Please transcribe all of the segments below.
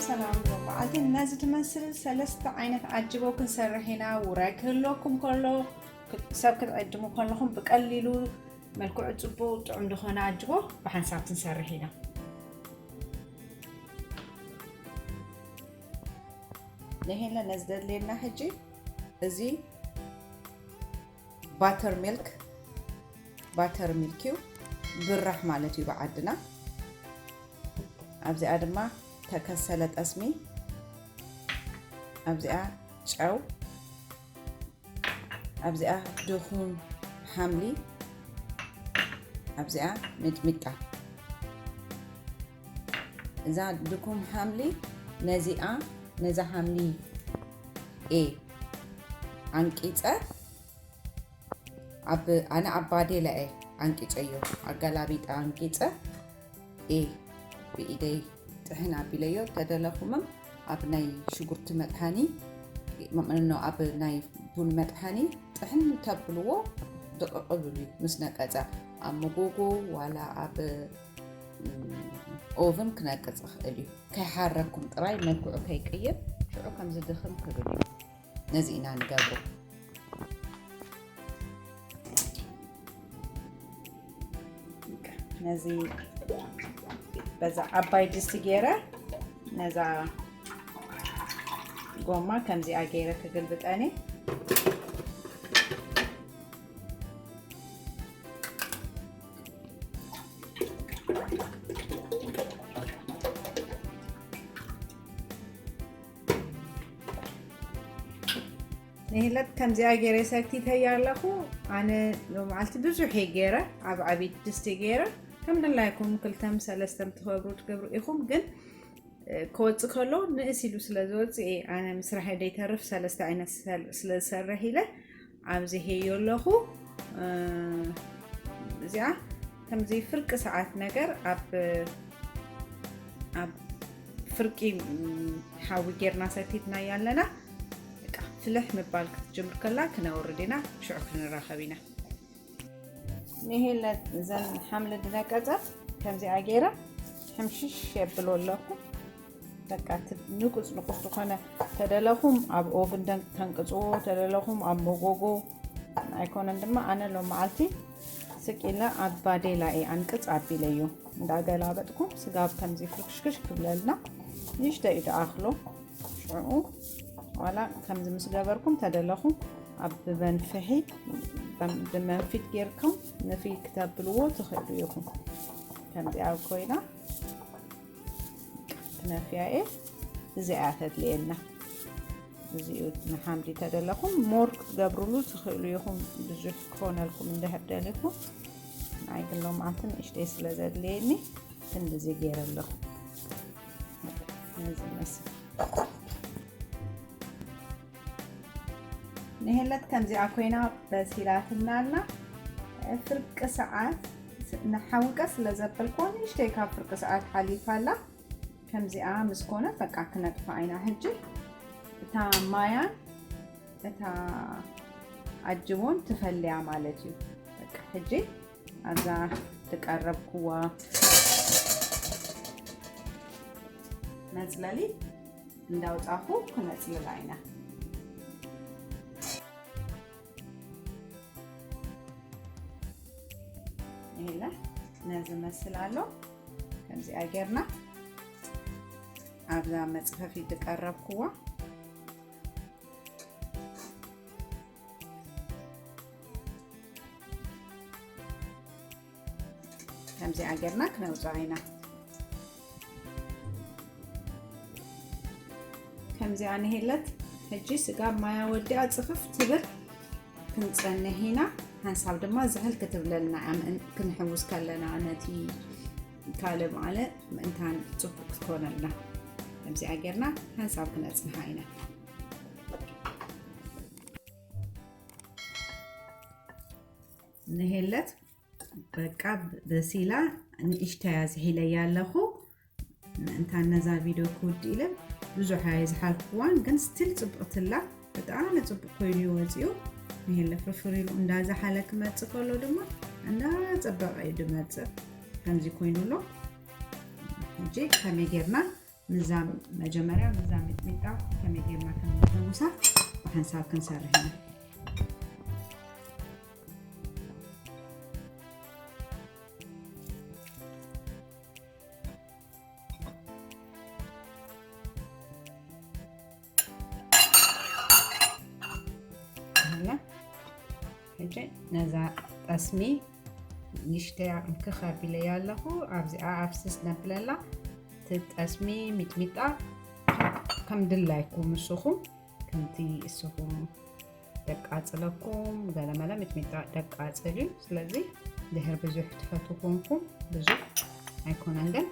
ሰላም ሎማዓልቲ ነዚ ትመስል ሰለስተ ዓይነት ኣጅቦ ክንሰርሕ ኢና። ውራይ ክህልወኩም ከሎ፣ ክ- ሰብ ክትዕድሙ ከለኹም ብቀሊሉ መልክዑ ጽቡቕ ጥዑም ዝኾነ ኣጅቦ ብሓንሳብ ክንሰርሕ ኢና። ንሄለ ነዚ ደድልየና ሕጂ እዚ ባተር ሚልክ፣ ባተር ሚልክ እዩ፣ ብራሕ ማለት እዩ ብዓድና። ኣብዚኣ ድማ ተከሰለ ጠስሚ፣ ኣብዚኣ ጨው፣ ኣብዚኣ ድኹም ሓምሊ፣ ኣብዚኣ ሚጥሚጣ። እዛ ድኩም ሓምሊ ነዚኣ፣ ነዛ ሓምሊ ኤ ኣንቂጸ፣ ኣብ ኣነ ኣብ ባዴላ እየ ኣንቂጸዮ፣ ኣገላቢጠ ኣንቂጸ ኤ ብኢደይ ጥሕን ኣቢለዮ። ተደለኹምም ኣብ ናይ ሽጉርቲ መጥሓኒ፣ መቕንኖ ኣብ ናይ ቡን መጥሓኒ ጥሕን ተብልዎ፣ ድቕቕ ብሉ ምስ ነቀጸ፣ ኣብ መጎጎ ዋላ ኣብ ኦቭን ክነቅጽ ይኽእል እዩ። ከይሓረኩም ጥራይ መልክዑ ከይቅይር ሽዑ ከም ዝድኽም ክብል እዩ። ነዚ ኢና ንገብሮ። ነዚ በዛ ዓባይ ድስቲ ገይረ ነዛ ጎማ ከምዚኣ ገይረ ክግልብጠኒ። ንሂለት ከምዚኣ ገይረ ሰክቲተያ ኣለኹ። ኣነ ሎማዓልቲ ብዙሕ እየ ገይረ፣ ኣብ ዓብይቲ ድስቲ ገይረ። ከም ድላይኩም ክልተም ሰለስተም ትኸብሩ ትገብሩ ኢኹም፣ ግን ክወፅእ ከሎ ንእስ ኢሉ ስለ ዝወፅእ፣ ኣነ ምስራሕ ደይተርፍ ሰለስተ ዓይነት ስለ ዝሰርሕ ኢለ ኣብዚ ሄዮ ኣለኹ። እዚኣ ከምዚ ፍርቂ ሰዓት ነገር ኣብ ኣብ ፍርቂ ሓዊ ጌርና ሰቲትና ያለና። በቃ ፍልሕ ምባል ክትጅምር ከላ ክነውርድ ኢና፣ ሽዑ ክንራኸብ ኢና። ንሄለ ዘን ሓምሊ ድነቀጸ ከምዚኣ ገይረ ሕምሽሽ የብሎ ኣለኹ። በቃ ንቁጽ ንቁጽ ዝኾነ፣ ተደለኹም ኣብ ኦቭን ተንቅጽዎ፣ ተደለኹም ኣብ መጎጎ። ኣይኮነን ድማ ኣነ ሎም መዓልቲ ስቂለ ኣብ ባዴላ እየ ኣንቅጽ ኣቢለዮ። እንዳገላበጥኩም ስጋብ ከምዚ ፍርክሽክሽ ክብለልና ንእሽተይ እዩ ደኣኽሎ። ሽዑ ዋላ ከምዚ ምስ ገበርኩም ተደለኹም ኣብ ብመንፍሒ፣ ብመንፊት ጌርኩም ንፍይ ክተብልዎ ትኽእሉ ኢኹም። ከምዚኣ ኮይና ክነፍያ እየ። እዚኣ ተድልየና። እዚኡ ንሓምሊ ተደለኹም ሞር ክትገብሩሉ ትኽእሉ ኢኹም፣ ብዙሕ ክኾነልኩም እንድሕር ደሊኹም። ናይ ግን ሎምዓንቲ ንእሽተይ ስለ ዘድልየኒ ክንድዚ ገይረ ኣለኹ። ነዚ መስል ንሄለት ከምዚኣ ኮይና በሲላትና ኣላ። ፍርቂ ሰዓት ንሓውቀ ስለ ዘበልኮ ንእሽተይ ካብ ፍርቂ ሰዓት ሓሊፋ ኣላ። ከምዚኣ ምስ ኮነ በቃ ክነጥፋ ኢና። ሕጂ እታ ማያን እታ ኣጅቦን ትፈልያ ማለት እዩ። በቃ ሕጂ ኣብዛ ዝቀረብክዋ መጽለሊ እንዳውጻኹ ክነጽልላ ኢና። ይሄለ ነዚ መስል ኣሎ። ከምዚኣ ጌርና ኣብዛ መጽፈፊት ዝቀረብክዋ ከምዚኣ ጌርና ክነውፅኣ ኢና። ከምዚኣ ንሄለት ሕጂ ስጋብ ማያ ወዲኣ ጽፍፍ ትብል ክንጸንሕ ኢና። ሓንሳብ ድማ ዝሕል ክትብለልና እያ፣ ምእን-፣ ክንሕውስ ከለና ነቲ ካልእ ማለ ምእንታን ጽቡቅ ክትኮነልና። ከምዚኣ ጌርና ሓንሳብ ክነጽንሓ ኢና። ንሄለት በቃ በሲላ ንእሽተያ ዝሒለያ ኣለኹ። ምእንታን ነዛ ቪድዮ ክውድ ኢለ ብዙሕ ኣየ ዝሓልኩዋን፣ ግን ስቲል ጽብቕትላ፣ ብጣዕሚ ጽቡቅ ኮይኑ እዩ ወጺኡ። ንሄለ ፍርፍር ኢሉ እንዳዝሓለ ክመጽእ ከሎ ድማ እንዳጸበቐ እዩ ድመጽእ። ከምዚ ኮይኑ ኣሎ። ሕጂ ከመይ ጌርና ምዛ መጀመርያ ምዛ ሚጥሚጣ ከመይ ጌርና ከም ንሕውሳ ብሓንሳብ ክንሰርሕ ኢና። ሕጂ ነዛ ጠስሚ ንእሽተይ እንክኽ ኣቢለያ ኣለኹ። ኣብዚኣ ኣፍስስ ነብለላ። እቲ ጠስሚ ሚጥሚጣ ከም ድላይኩም ንስኹም፣ ከምቲ እስኹም ደቃጽለኩም፣ ገለመለ ሚጥሚጣ ደቃጽል እዩ። ስለዚ ድሕር ብዙሕ ትፈቱ ኮንኩም ብዙሕ ኣይኮነን፣ ግን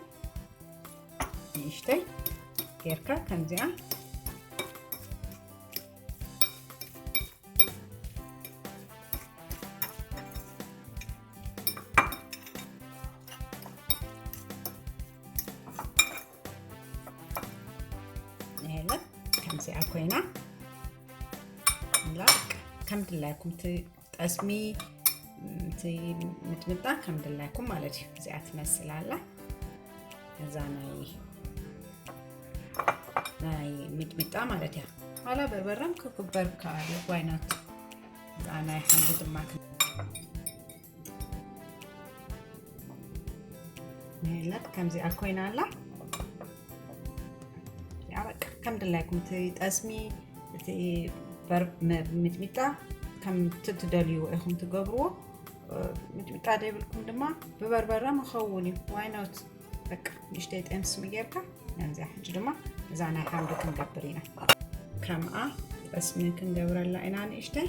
ንእሽተይ ጌርካ ከምዚኣ ይሄለ ከምዚኣ ኮይና ላቅ ከም ድላይኩም እቲ ጠስሚ፣ እቲ ምጥምጣ ከም ድላይኩም ማለት እዩ። እዚኣ ትመስል ኣላ። እዛ ናይ፣ ናይ ሚጥሚጣ ማለት እያ። ኋላ በርበረም ክግበር ከኣል፣ why not? እዛ ናይ ሓምሊ ድማ ክ-፣ ንሄለት ከምዚኣ ኮይና ኣላ። ያ በቃ፣ ከም ድላይኩም እቲ ጠስሚ፣ እቲ በር-፣ መ-፣ ሚጥሚጣ ከም ትደልይዎ ኢኹም ትገብርዎ። እ፣ ሚጥሚጣ ዘይብልኩም ድማ ብበርበረ ምኸውን እዩ። Why not? በቃ፣ ንእሽተይ ጠስሚ ጌርካ፣ ነዚኣ ሕጂ ድማ እዛ ናይ ሓምሊ ክንገብር ኢና። ከምኣ ጠስሚ ክንገብረላ ኢና ንእሽተይ።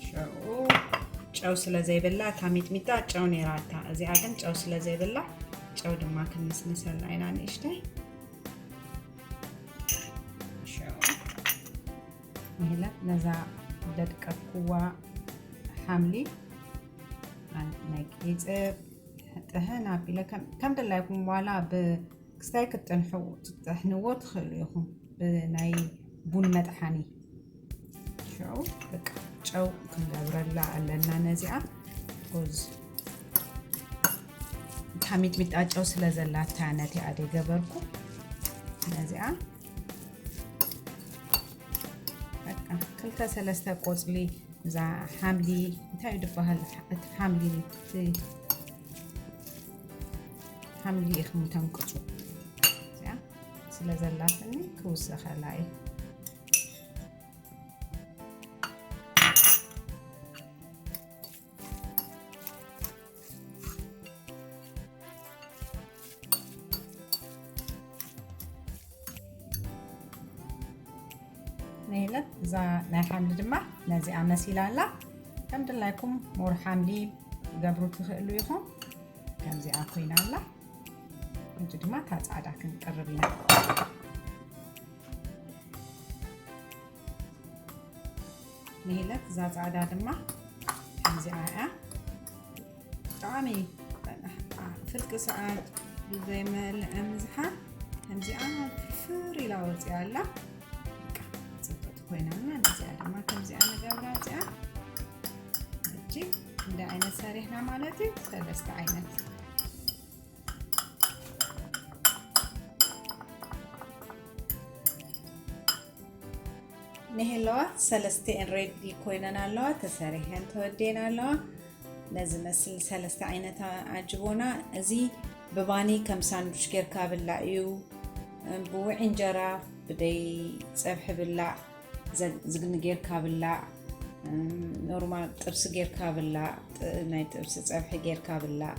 ሽዑ ጨው ስለ ዘይብላ፣ እታ ሚጥሚጣ ጨው ነይራታ፣ እዚኣ ግን ጨው ስለ ዘይብላ፣ ጨው ድማ ክንስንሰላ ኢና ንእሽተይ። ሽዑ፣ ይህለ ነዛ ደድቀኩዋ ሓምሊ፣ ናይ ቂጽር ጥሕን ኣቢለ ከም፣ ከም ድላይኩም ዋላ ብ-፣ ክስታይ ክትጥንሑ፣ ትጥሕንዎ ትኽእሉ ኢኹም። ብናይ ቡን መጥሓኒ። ሽዑ በቃ ጨው ክንገብረላ ኣለና ነዚኣ። ጎዝ እታ ሚጥሚጣ ጨው ስለ ዘላታ ነቲኣ ደይ ገበርኩ። ነዚኣ በቃ ክልተ ሰለስተ ቆጽሊ እዛ ሓምሊ፣ እንታይ እዩ ዝበሃል? እቲ ሓምሊ፣ እቲ ሓምሊ ኢኹም ተንቅጹ። እዚኣ ስለ ዘላትኒ ክውሰኸላ እየ። ነይለት እዛ ናይ ሓምሊ ድማ ነዚኣ መሲላ ኣላ። ከም ድላይኩም ሞር ሓምሊ ገብሩ ትኽእሉ ኢኹም። ከምዚኣ ኮይና ኣላ። ሕጂ ድማ እታ ጻዕዳ ክንቅርብ ኢና። ንሂለት እዛ ጻዕዳ ድማ ከምዚኣ እያ። ብጣዕሚ ፍርቂ ሰዓት ብዘይመልአ ምዝሓል ከምዚኣ ፍርፍር ኢላ ወፂኣ ኣላ። በቃ፣ ጽብቕቲ ኮይና ኣላ። ነዚኣ ድማ ከምዚኣ ንገብራ እዚኣ። ሕጂ ክንደይ ዓይነት ሰሪሕና ማለት እዩ? ሰለስተ ዓይነት። ንሄለዋ ሰለስቲኤን ሬዲ ኮይነን ኣለዋ፣ ተሰሪሐን ተወዲኤን ኣለዋ። ነዚ መስል ሰለስተ ዓይነት ኣጅቦና፣ እዚ ብባኒ ከም ሳንዱች ጌርካ ብላዕ እዩ። ብውዒ እንጀራ ብደይ ጸብሒ ብላዕ፣ ዘ-፣ ዝግኒ ጌርካ ብላዕ፣ ኖርማል ጥብሲ ጌርካ ብላዕ፣ ጥ-፣ ናይ ጥብሲ ጸብሒ ጌርካ ብላዕ፣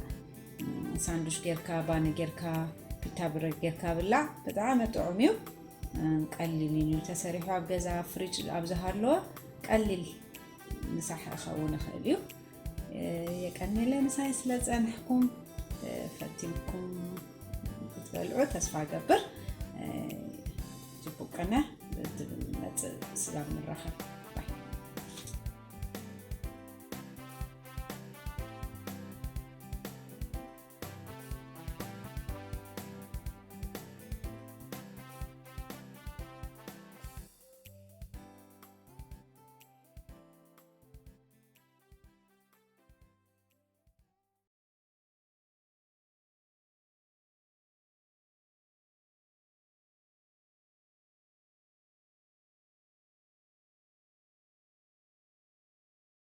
ሳንዱች ጌርካ፣ ባኒ ጌርካ፣ ፒታ ብረድ ጌርካ ብላዕ። ብጣዕሚ ጥዑም እዩ። ቀሊል እዩ ተሰሪሑ፣ ኣብ ገዛ ፍሪጅ ኣብ ዝሃለወ ቀሊል ምሳሕ ክኸውን ይኽእል እዩ። የቀንየለይ ምሳይ ስለ ዝጸናሕኩም፣ ፈቲንኩም ክትበልዑ ተስፋ እገብር። ጽቡቅ ቅነ ብዝመጽእ ስጋብ ንራኸብ።